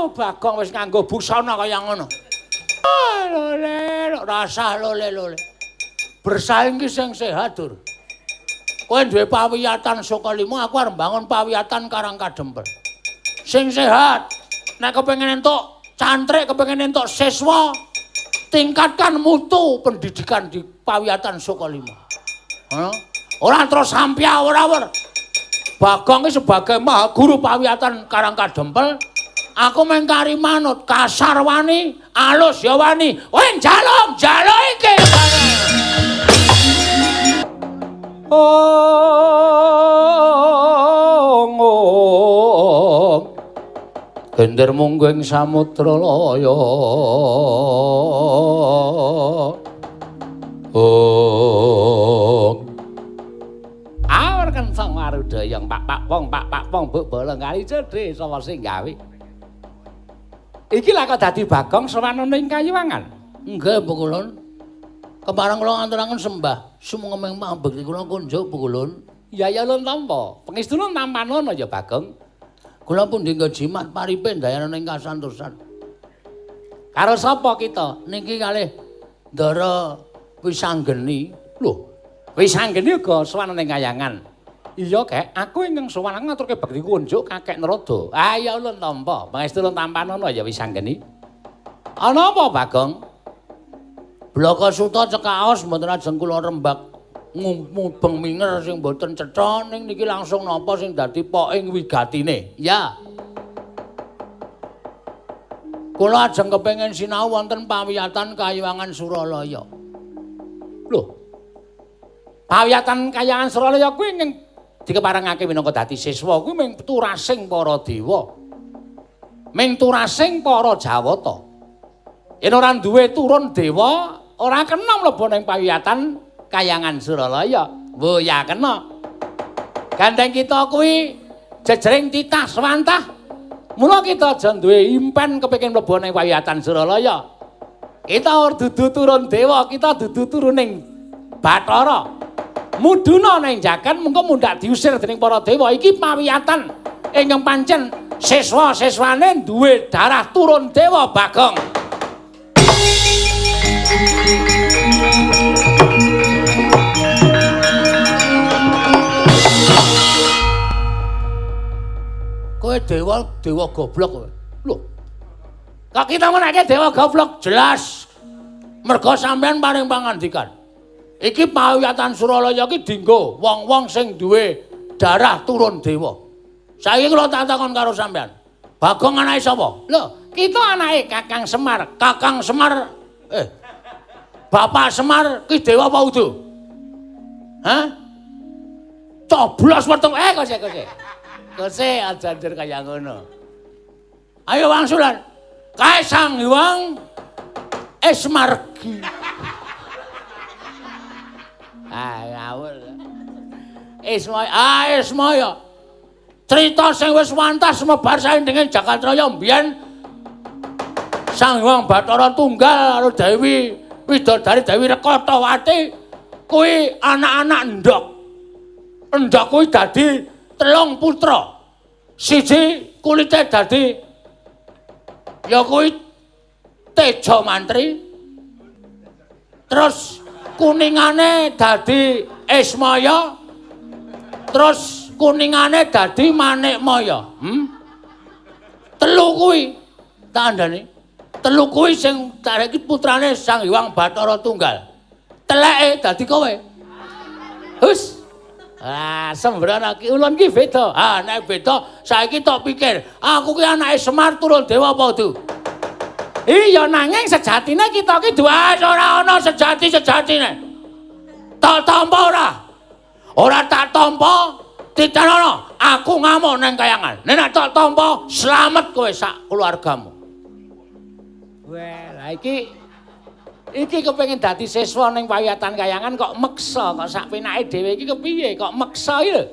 Oh, Bagong wis nganggo busana kaya ngono. Lole, rasah lole-lole. Bersaing ki sing sehat, Dur. Kowe duwe pawiyatan Sukalima, aku arep mbangun pawiyatan Karang Kadempel. Sing sehat. Nek kepengin entuk cantrik, kepengin entuk siswa, tingkatkan mutu pendidikan di pawiyatan Sukalima. Heeh. Ora terus sampya ora wer. Bagong ki sebagai maha guru pawiyatan Karang Kadempel, aku mung kari manut, kasar wani, alus ya wani. Kowe njaluk, njaluk iki. Ong ong. Gender munggo ing samudra laya. Ong. Awur kenceng warudayang pak pak pong pak pak pong buk bolong kali cedhe sapa sing gawe. Iki lha kok dadi Bagong sowan ning Kayuwangan. Nggih, Bu Kulun. Kepareng kula ngaturaken sembah sumengeng pambekti kula kunjuk, Bu Kulun. Ya ya ulun tampa. Pangestuna tampanono ya, Bagong. Kula pundi nggo jimat paripe ndayana ning kasantosan. Karo sapa kita? Niki kalih Ndara Wisanggeni. Lho, Wisanggeni uga sowan ning Kayangan. Iya, Kek, aku ingkang sowan aku ngaturke bekti kunjuk Kakek Narada. Ah ya ulun tampa. Pangestu ulun tampanono ya Wisanggeni. Ana apa, Bagong? Blaka Suta cekaos mboten ajeng kula rembak mubeng minger sing mboten cetha ning niki langsung napa sing dadi poking wigatine. Ya. Kula ajeng kepengin sinau wonten pawiyatan Kayuwangan Suralaya. Lho. Pawiyatan Kayangan Suralaya kuwi ingkang dikeparengake minangka dadi siswa kuwi ming turasing para dewa. Ming turasing para Jawata. Yen ora duwe turun dewa, ora kena mlebu ning pawiyatan Kayangan Suralaya. Wo ya kena. Gandeng kita kuwi jejering titah swantah. Mula kita aja duwe impen kepengin mlebu ning pawiyatan Suralaya. Kita ora dudu turun dewa, kita dudu turuning Bathara. Mudhuna ning jagan mengko mundhak diusir dening para dewa. Iki pawiyatan ingkang pancen siswa-siswane duwe darah turun dewa, Bagong. Kowe dewa, dewa goblok kowe. Lho. Kok kita menake dewa goblok? Jelas. Mergo sampean paring pangandikan. Iki pawiyatan Suralaya iki dinggo wong-wong sing duwe darah turun dewa. Saiki kula tak takon karo sampean. Bagong anake sapa? Lho, kita anake Kakang Semar. Kakang Semar Bapak Semar ki dewa apa udu? Hah? Coblos weteng kose kose. Kose aja anjir kaya ngono. Ayo wangsulan. Kae Sang Hyang Esmargi. Ah ngawur. Ismaya, ah Ismaya. Crita sing wis wantas semebar saindenging jagat raya mbiyen Sang Hyang Bathara Tunggal karo Dewi Widodari Dewi Rekatawati kuwi anak-anak endhog. Endhog kuwi dadi telung putra. Siji kulite dadi ya kuwi Teja Mantri. Terus kuningane dadi Ismaya. Terus kuningane dadi Manikmaya. Telu kuwi tak andani. Telu kuwi sing iki putrane Sang Hyang Bathara Tunggal. Teleke dadi kowe. Hus. Ah, sembrono ki ulun ki beda. Ah, nek beda saiki tok pikir, aku ki anake Semar turun dewa apa udu? Iya, nanging sejatine kita ki duwe ora ana sejati-sejatine. Tak tampa ora? Ora tak tampa, titenono, aku ngamuk nang Kayangan. Nek tak tampa, slamet kowe sak keluargamu. Weh, lah iki iki kepengin dadi siswa ning pawiyatan Kayangan kok meksa, kok sak penake dhewe iki kepiye kok meksa iki lho.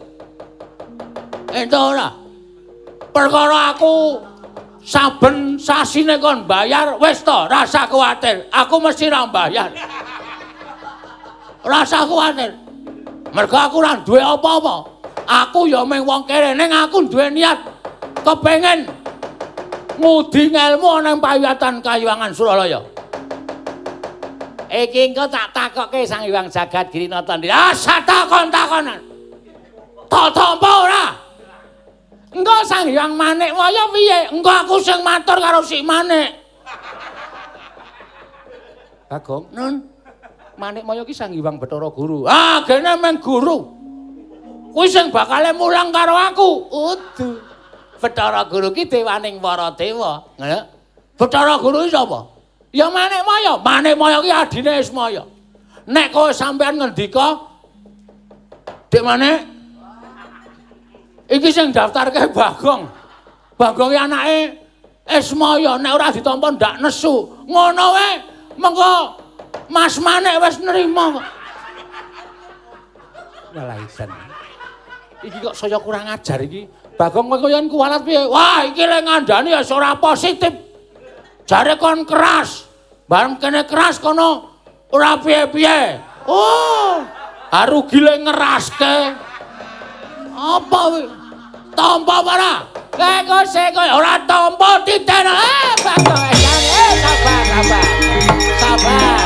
Entuk ora? Perkara aku saben sasine kon bayar wis to, rasa kuwatir. Aku mesti ra bayar. Rasa kuwatir. Mergo aku ora duwe apa-apa. Aku ya mung wong kere, ning aku duwe niat kepengin Ngudi ngelmu ana ing pawiyatan Kayuwangan Suralaya. Iki engko tak takokke Sang Hyang Jagat Girinata. Ah, satakon-takonan. Tak tampa ora? Engko Sang Hyang Manikmaya piye? Engko aku sing matur karo si Manik. Bagong, Nun. Manikmaya ki Sang Hyang Bathara Guru. Ah, gene meng guru. Kuwi sing bakale mulang karo aku. Udu. Bathara Guru ki dewaning para dewa. Ngono. Bathara Guru ki sapa? Ya Manikmaya. Manikmaya ki adine Ismaya. Nek kowe sampean ngendika, Dik Manik, iki sing daftarke Bagong. Bagong ki anake Ismaya, nek ora ditampa ndak nesu. Ngono wae, mengko Mas Manik wis nrima kok. Walah isan. Iki kok saya kurang ajar iki. Bagong kowe koyo kuwalat piye? Wah, iki lek ngandani ya ora positif. Jare kon keras. Bareng kene keras kono ora piye-piye. Oh, rugi lek ngeraske. Apa kuwi? Tampa ora? Kok sik ora tampa titen. Bagong sabar, sabar. Sabar.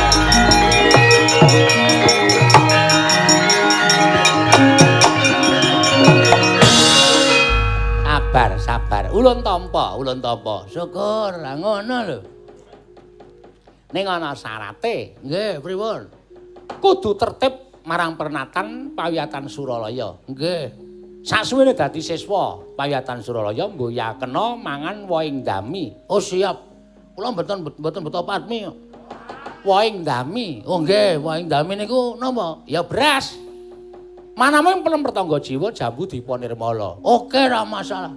Sabar, sabar. Ulun tampa, ulun tampa. Syukur, ngono lho. Ning ana syarate. Nggih, pripun? Kudu tertib marang pernatan pawiyatan Suralaya. Nggih. Saksuwene dadi siswa pawiyatan Suralaya mboya kena mangan wohing dami. Oh, siap. Kula mboten mboten beto patmi. Wohing dami. Oh nggih, wohing dami niku napa? Ya beras. Manaming pelem pertangga jiwa jambu dipa nirmala. Oke, ora masalah.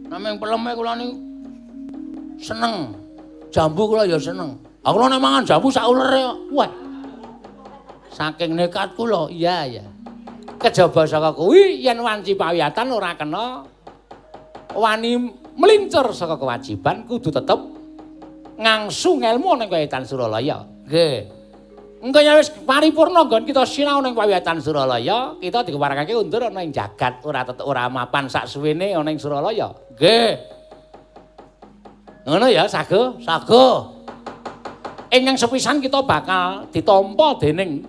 Naming peleme kula niku seneng. Jambu kula ya seneng. Aku nek mangan jambu sak ulere kok. Wah. Saking nekat kula. Iya, iya. Kejaba saka kuwi yen wanci pawiyatan ora kena wani melincur saka kewajiban kudu tetep ngangsu ngelmu ning Pawiyatan Suralaya. Nggih. Engko yen wis paripurna nggon kita sinau ning Pawiyatan Suralaya, kita dikeparengake undur ana ing jagat ora tetep ora mapan saksuwene ana ing Suralaya. Nggih. Ngono ya, Sago, Sago. Ingkang sepisan kita bakal ditampa dening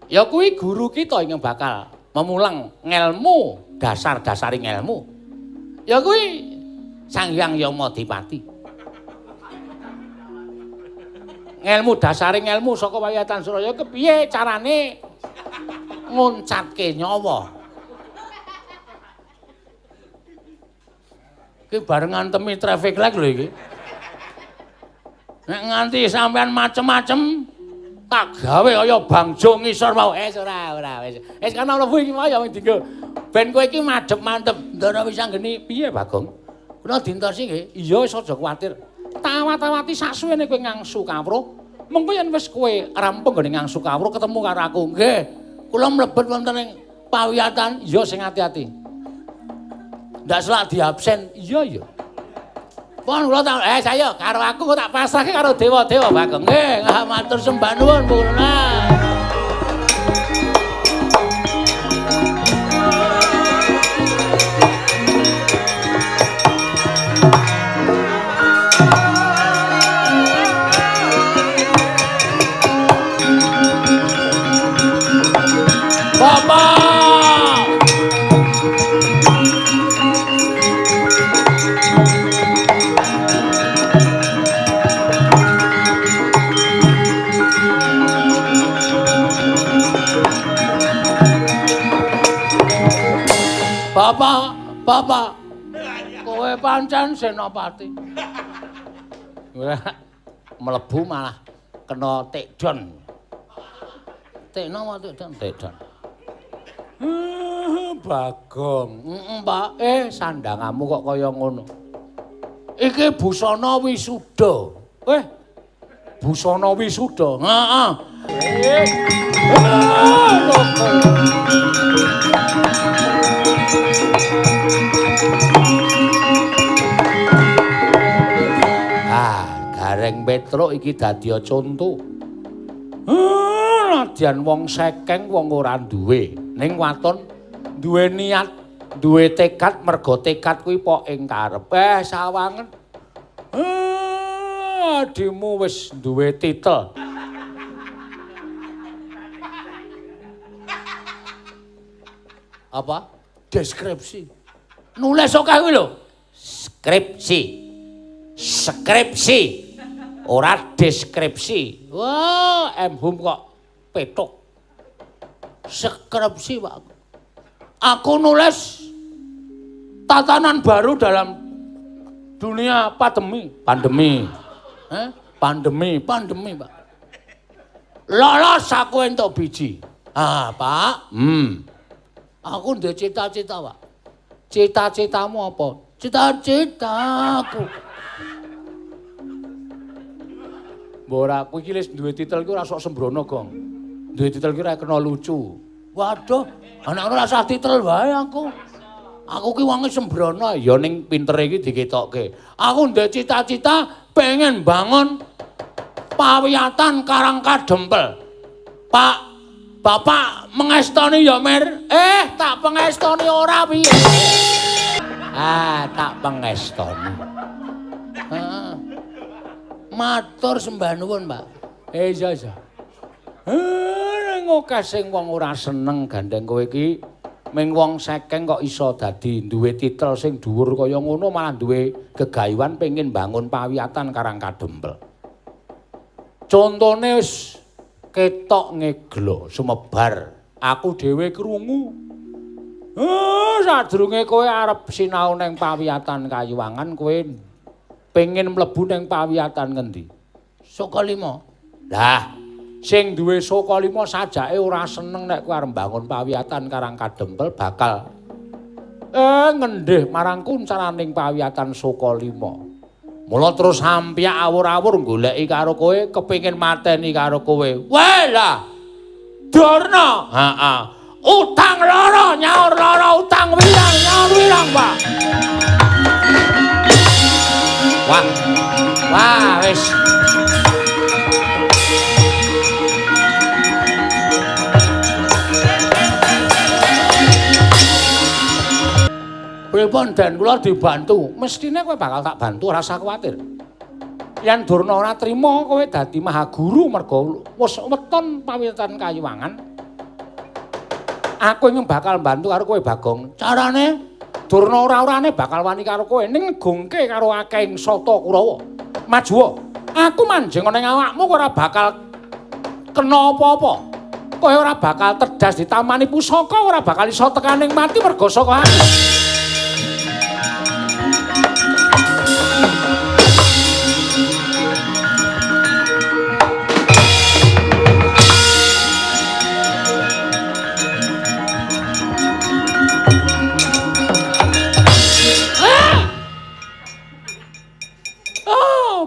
ya kuwi guru kita ingkang bakal memulang ngelmu, dasar-dasaring ngelmu. Ya kuwi Sang Hyang Yamadipati. Ngelmu dasaring ngelmu saka Pawiyatan Suralaya kepiye carane nguncatke nyawa. Iki bareng ngantemi traffic light lho iki. Nek nganti sampean macem-macem tak gawe kaya bangjo ngisor mau. Ora ora wis. Wis kana mlebu iki mau ya wing dinggo. Ben kowe iki madhep mantep. Ndara wis anggeni piye Bagong? Kula dintosi nggih. Iya wis aja kuwatir. Tawat-tawati saksuwene kowe ngangsu kawruh, mengko yen wis kowe rampung nggone ngangsu kawruh ketemu karo aku. Nggih. Kula mlebet wonten ing pawiyatan. Iya sing ati-ati. Ndak selak diabsen. Iya iya. Pon kula tak saya karo aku kok tak pasrahke karo dewa-dewa Bagong. Nggih, matur sembah nuwun Bu Luna. Bapak. Bapak, bapak, kowe pancen senopati. Mlebu malah kena tekdon. Tekno apa tekdon? Tekdon. Bagong. Pak, sandangamu kok kaya ngono. Iki busana wisuda. Busana wisuda. Heeh. Ah, Gareng Petruk iki dadi conto. Nadyan wong sekeng wong ora duwe, ning waton duwe niat, duwe tekad, mergo tekad kuwi pok ing karep. Sawangen. Adimu wis duwe titel. Apa? Deskripsi. Nulis akeh kuwi lho. Skripsi. Skripsi. Ora deskripsi. Wah, M.Hum kok petuk. Skripsi, Pak. Aku nulis tatanan baru dalam dunia pandemi. Pandemi. Pandemi, pandemi, Pak. Lolos aku entuk biji. Ah, Pak. Aku ndek cita-cita, Pak. Cita-citamu apa? Cita-citaku. Mbok ora aku iki wis duwe titel iki ora sok sembrono, Gong. Duwe titel iki ora kena lucu. Waduh, anak ora usah titel wae aku. Aku ki wonge sembrono, ya ning pintere iki diketokke. Aku ndek cita-cita pengen bangun pawiyatan Karang Kadempel. Pak, Bapak mengestoni ya, Mir? Tak pengestoni ora piye? Ah, tak pengestoni. Heeh. Matur sembah nuwun, Pak. Iya, iya. Ning akeh sing wong ora seneng gandeng kowe iki, ming wong sekeng kok iso dadi duwe titel sing dhuwur kaya ngono malah duwe gegayuhan pengin bangun pawiyatan Karang Kadempel. Contone wis ketok ngeglo sumebar, aku dhewe krungu. Sadurunge kowe arep sinau ning pawiyatan Kayuwangan, kowe pengin mlebu ning pawiyatan ngendi? Sukalima. Lah, sing duwe Sukalima sajake ora seneng nek kowe arep mbangun pawiyatan Karang Kadempel bakal ngendih marang kuncaraning pawiyatan Sukalima. Mula terus hampyak awur-awur goleki karo kowe, kepengin mateni karo kowe. Weh lah. Durna. Heeh. Utang loro nyaur loro, utang wirang nyaur wirang, Pak. Wah. Wah, wis. Pripun den kula dibantu? Mestine kowe bakal tak bantu, ora usah kuwatir. Yen Durna ora trima kowe dadi mahaguru mergo wis weton pawiyatan Kayuwangan. Aku ingin bakal bantu karo kowe, Bagong. Carane Durna ora-orane bakal wani karo kowe ning ngegungke karo akehing sata Kurawa. Majuwa. Aku manjing ning awakmu ora bakal kena apa-apa. Kowe ora bakal terdas ditamani pusaka, ora bakal iso tekaning mati mergo saka aku.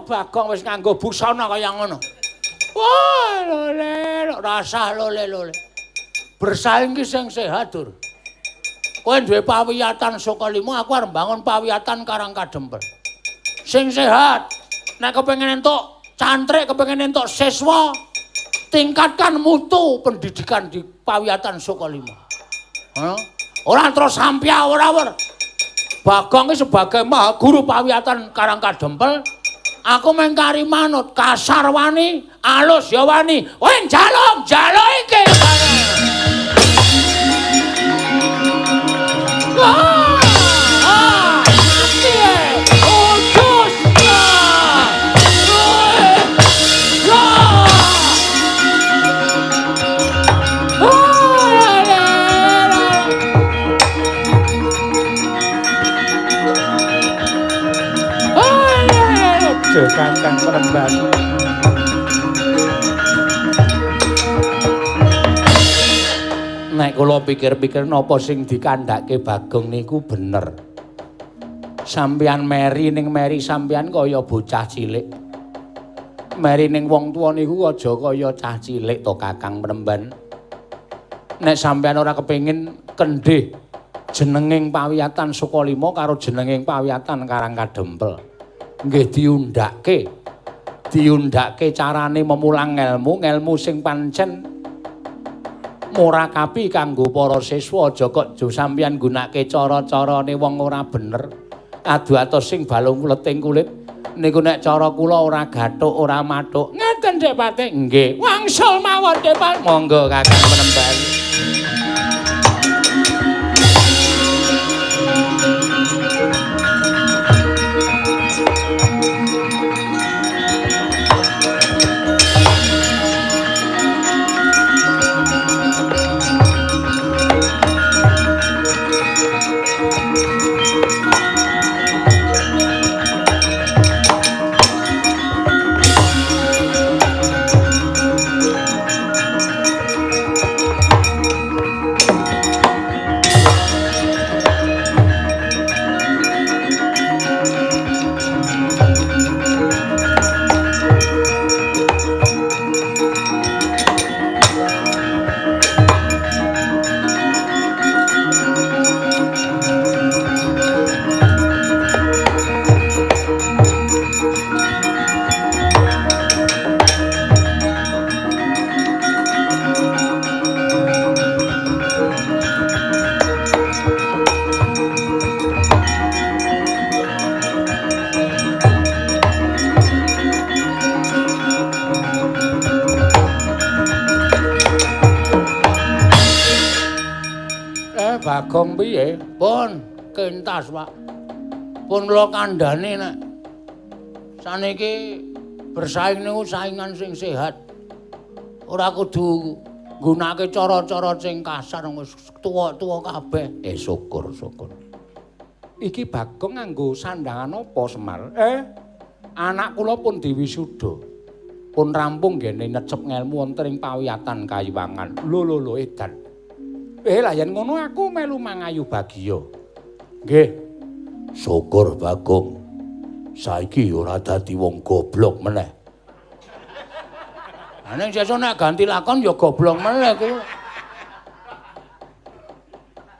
Bagong wis nganggo busana kaya ngono. Wah, lole, rasah lole-lole. Bersaing ki sing sehat, Dur. Kowe duwe pawiyatan Sukalima, aku arep mbangun pawiyatan Karang Kadempel. Sing sehat. Nek kepengin entuk cantrik, kepengin entuk siswa, tingkatkan mutu pendidikan di pawiyatan Sukalima. Heeh. Ora terus sampya ora-ora. Bagong ki sebagai mahaguru pawiyatan Karang Kadempel, aku mengkari manut, kasar wani, alus ya wani. Kowe njaluk, njaluk iki. Kakang Premban. Nek kula pikir-pikir napa sing dikandhake Bagong niku bener. Sampeyan meri ning meri sampeyan kaya bocah cilik. Meri ning wong tuwa niku aja kaya cah cilik to Kakang Premban. Nek sampeyan ora kepengin kendhih jenenging pawiyatan Sukalima karo jenenging pawiyatan Karang Kadempel. Nggih diundhake. Diundhake carane memulang ngelmu, ngelmu sing pancen murakabi kanggo para siswa. Aja kok jo sampeyan nggunakake cara-carane wong ora bener. Adu atos sing balung leting kulit. Niku nek cara kula ora gathuk, ora mathuk. Ngeten Dik Patih. Nggih. Wangsul mawon Dik Patih. Monggo Kakang Penemban. Bagong piye? Pun kentas, Pak. Pun kula kandhani nek saniki bersaing niku saingan sing sehat. Ora kudu nggunakake cara-cara sing kasar wis tuwa-tuwa kabeh. Syukur, syukur. Iki Bagong nganggo sandhangan apa, Semar? Anak kula pun diwisuda. Pun rampung nggene necep ngelmu wonten ing pawiyatan Kayiwangan. Lho lho lho edan. Lah yen ngono aku melu mangayu bagya. Nggih. Syukur Bagong. Saiki ora dadi wong goblok meneh. Lah ning sesuk nek ganti lakon ya goblok meneh kuwi.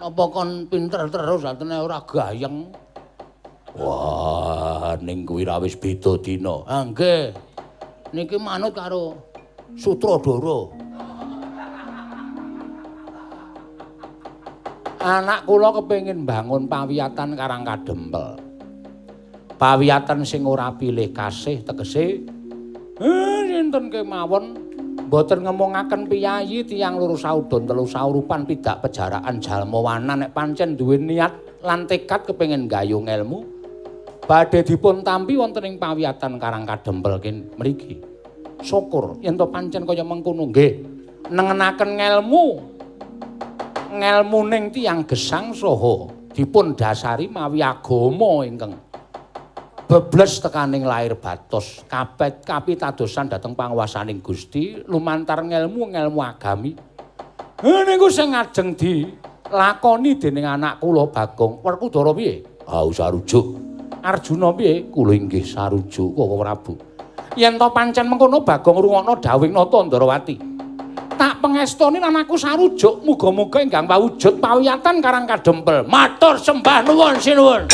Apa kon pinter terus atene ora gayeng. Wah, ning kuwi ra wis beda dina. Ah nggih. Niki manut karo sutradara. Anak kula kepengin bangun pawiyatan Karang Kadempel. Pawiyatan sing ora pilih kasih tegese sinten kemawon mboten ngemongaken piyayi tiyang loro saudon telu saurupan pidak pejaraan jalma wanan nek pancen duwe niat lan tekad kepengin gayung ngelmu badhe dipun tampi wonten ing pawiyatan Karang Kadempel mriki. Syukur yen to pancen kaya mengkono nggih nengenaken ngelmu ngelmuning tiyang gesang saha dipun dasari mawi agama ingkang bebles tekaning lahir batos kabeh kapitadosan dhateng panguwasaning Gusti lumantar ngelmu-ngelmu agami. Niku sing ajeng dilakoni dening anak kula Bagong. Werkudara piye? Ah sarujuk. Arjuna piye? Kula inggih sarujuk Koko Prabu. Yen to pancen mengkono Bagong rungokno dawuhing Nata Ndrawati. Tak pengestoni lan aku sarujuk muga-muga ingkang pawujud pawiyatan Karang Kadempel. Matur sembah nuwun sinuwun.